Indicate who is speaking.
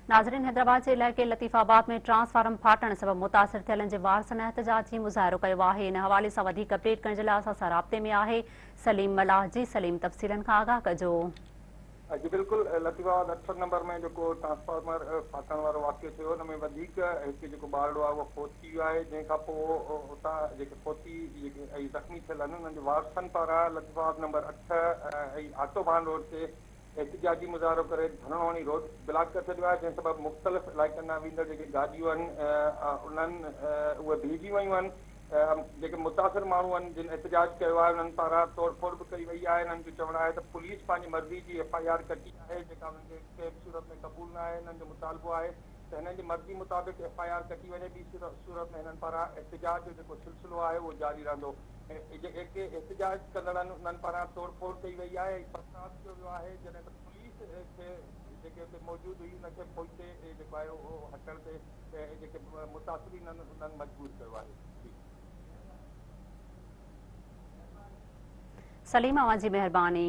Speaker 1: ناظرين حيدرآباد جي علائقي لطيف آباد ۾ ٽرانسفارم ڦاٽڻ سبب متاثر ٿيلن جي وارثن احتجاجي مظاهرو ڪيو آهي ان حوالي سان وڌيڪ اپڊيٽ ڪرڻ جي لاء اسان سان رابطي ۾ آهي سليم ملاح جي سليم تفصيلن کان آگاهه ڪجو.
Speaker 2: جي بلڪل لطيف آباد 8 نمبر ۾ جيڪو ٽرانسفارمر ڦاٽڻ وارو واقعو ٿيو ان ۾ وڌيڪ هڪ جيڪو ٻارڙو آهي اهو فوت ٿي ويو آهي جنهن کان پوء اتان جيڪي فوتي جيڪي ۽ زخمي ٿيل آهن انهن جي وارثن پاران لطيف آباد نمبر 8 ۽ آٽو ڀان روڊ تي احتجاجي مظاهرو ڪري ڌرڻو هڻي روڊ بلاڪ ڪري ڇڏيو آهي جنهن سبب مختلف علائقن ڏانهن ويندڙ جيڪي گاڏيون آهن انهن اهي بيهجي ويون آهن جيڪي متاثر ماڻهو آهن جن احتجاج ڪيو آهي انهن پاران توڙ ڦوڙ به ڪئي وئي آهي انهن جو چوڻ آهي ته پوليس پنهنجي مرضي جي ايف I R ڪٽي آهي جيڪا انهن کي ڪنهن به صورت ۾ قبول نه آهي انهن جو مطالبو آهي ته هنن جي مرضي مطابق ايف I R ڪٽي وڃي ٻي صورت ۾ هنن پاران احتجاج جو جيڪو سلسلو آهي اهو جاري رهندو. جيڪي احتجاج ڪندڙن انهن پاران توڙ ڦوڙ ڪئي وئي آهي ۽ پٿراء ڪيو ويو آهي جڏهن ته پوليس کي جيڪي اتي موجود هئي ان کي پوئتي جيڪو آهي اهو هٽڻ تي جيڪي متاثرين آهن انهن مجبور ڪيو آهي جي.
Speaker 1: سليم اوهان جي مهرباني.